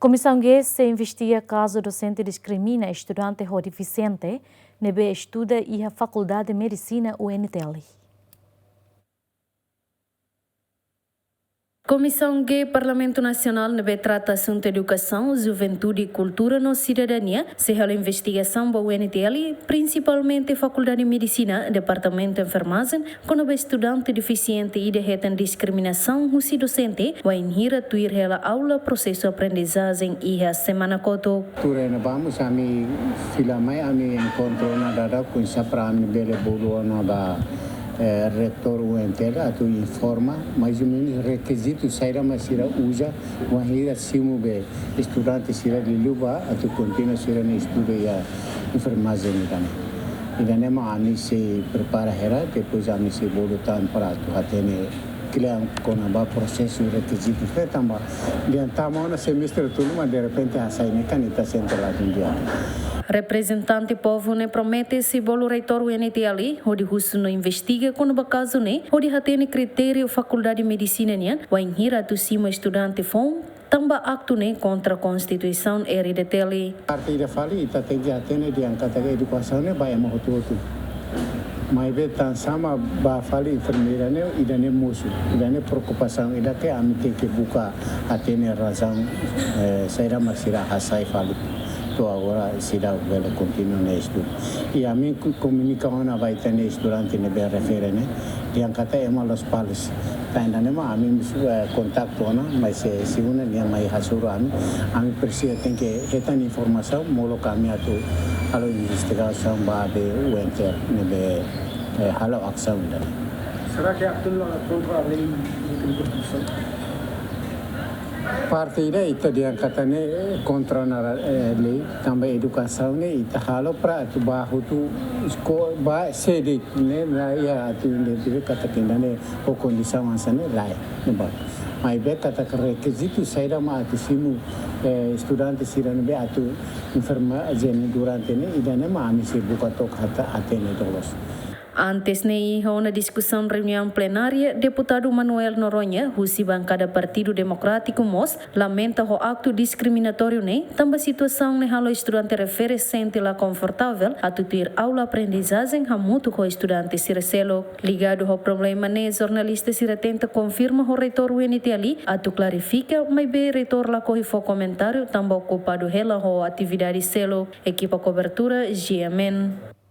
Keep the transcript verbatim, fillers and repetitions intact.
Komisaun G sei investiga kazu dosente diskrimina estudante ho defisiente ne'ebé estuda iha Fakuldade Medisina U N T L. Komisaun G Parlamentu Nasionál ne'ebé trata asuntu edukasaun, juventude, kultura no sidadania sei halo investigasaun ba U N T L, prinsipalmente Fakuldade Medisina, Departamentu Enfermajen, kona-ba estudante defisiente ida hetan diskriminasaun husi dosente, wainhira tuir hela aula prosesu aprendizajen iha semana kotuk. Tuir ne'e, vamos, ami fila mai, ami enkontru ona daudaun, oinsá para ami bele bolu ona ba, eh, reitór U N T L atu informa mais ou menus rekizitu saida mak sira uza, wainhira simu be estudante sira liuliu ba atu kontinua sira-nia estudu iha enfermajen ida-ne'e. Ida-ne'e mak ami sei prepara hela, depois ami sei bolu tan para atu hatene kle'an kona-ba prosesu rekizitu. Tanba dehan tama ona semestre tolu mak derrepente hasai ne'e kan ita sente ladún di'ak. Reprezentante povu ne'e promete sei bolu reitór U N T L hodi husu no investiga kona-ba kazu ne'e, hodi hatene kritériu Fakuldade Medisina nian, wainhira atu simu estudante foun, tanba aktu ne'e kontra Konstituisaun R D T L. Parte ida fali ita tenke hatene dehan katak edukasaun ne'e ba ema hotu-hotu. Maibé tansá mak ba fali enfermeira ne'e, ida-ne'e mosu, ida-ne'e preokupasaun, ida ke ami tenke buka hatene razaun, eh, saida mak sira hasai fali. To'o agora sira bele kontinua nia estudu. I ami ku-, komunika ona ba ita-nia estudante ne'ebé refere ne'e, dehan katak ema Lospalos. Tan ida-ne'e mak ami mós, eh, kontaktu ona, mas, eh, segunda nia mai hasoru ami, ami presiza tenke hetan informasaun, molok ami atu halo investigasaun ba be U N T L ne'ebé, eh, halo asaun ida-ne'e. Será que aktu ne'e kontra lei de Konstituisaun? Parte ida ita dehan katak ne'e, eh, kontra ona, eh, lei, tanba edukasaun ne'e ita halo para atu ba hotu esko-, ba sede ne'e, na iha atu identifika katak ida-ne'e ho kondisaun hanesan ne'e lae, ne'ebá. Maibé katak rekizitu saida mak atu simu, eh, estudante sira ne'ebé atu enfermajen durante ne'e, ida-ne'e mak ami sei buka took hata hatene took loos. Antes ne'e iha ona diskusaun reuniaun plenária, Deputadu Manuel Noronha, husi bankada Partidu Demokrátiku mós, lamenta ho aktu diskriminatóriu ne'e, tanba situasaun ne'e halo estudante refere sente la konfortavel atu tuir aula aprendizajen hamutuk ho estudante sira seluk. Ligadu ho problema ne'e, jornalista sira tenta konfirma ho reitór U N T L atu klarifika, maibé reitór lakohi fó komentáriu tanba okupadu hela ho atividade seluk. Ekipa kobertura, G M N.